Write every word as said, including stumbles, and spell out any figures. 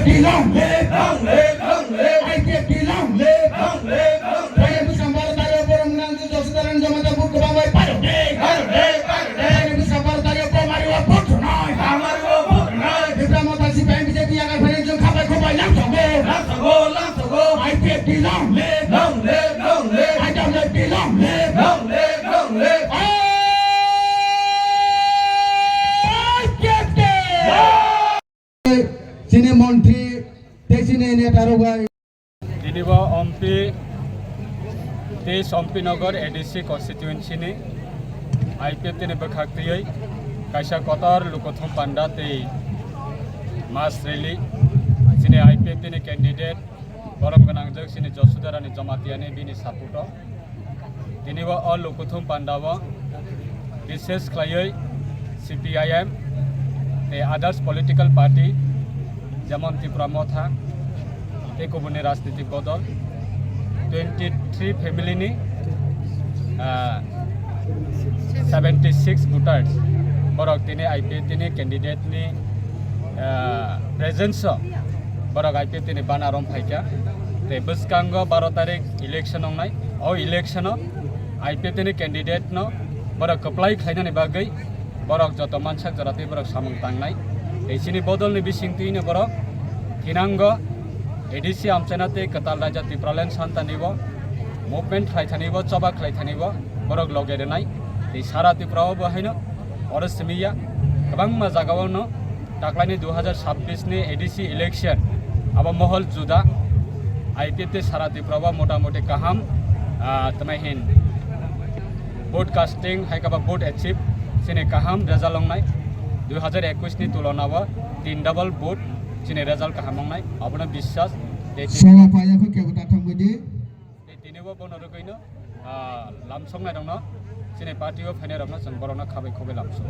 Long live! Long live! Long live! I P F T long live! Long live! Long live! Bwskang Bharat Raja Boromgwnang Josudaran Jamata Buddha Bangbai Bharat Day! Bharat Day! Bharat Day! Bwskang Bharat Raja Bomari o Buddha Nai! Bomari o Buddha Nai! Tipra Motha C P I M B J P yagai phai jong khabai khobai langthogo! Langthogo! Langthogo! I P F T long live! Long live! Long live! I W F T long live! Long live! Long live! I P F T! Chini montri tei chini neta rok bai. Tini bo Ompi tei Sompinagar A D C constituency ni I P F T ni bwkhak twiwi kaisa kotor lukuthum panda tei mass rally chini I P F T ni candidate borom gwnangjak chini Josudarani Jamatia ni bini support o. Tini bo o lukuthum panda o bishesh khlaiwi C P I M tei others political party jemon Tipra Motha tei kubuni rajnitik bodol twenty three family ni, ah, seventy six voters borok tini I P F T ni candidate ni, ah, presence o borok I P F T ni bana rom phaikha. Tei bwskango baro tarik election wngnai. O election o I P F T ni candidate no borok kwplai khlainani bagwi borok joto mansak jora twi borok samung tangnai. Tei chini bodol ni bising twi no borok thinango A D C amchaina tei kwtal raja Tipraland santa ni bo movement khlai thani bo, choba khlai thani bo borok loge rwnai. Tei sara Tripura o bo haino oro simi ya kwbangma jaga o no taklaini dui hajar sabbish ni A D C election abo mohol juda. I P F T sara Tripura o motamoti kaham, ah, tama hin vote casting hai kaba vote achieve chini kaham result wngnai. Dui hajar ekwis ni tulona o tin double vote chini result kaham wngnai. Abono biswas tei Sola paya kho kebo ta thangbaidi. Tei tini bo bono rwgwino, ah, lamsoknai rokno chini party o phainai rokno chwng borokno khabai khogwi lamsok.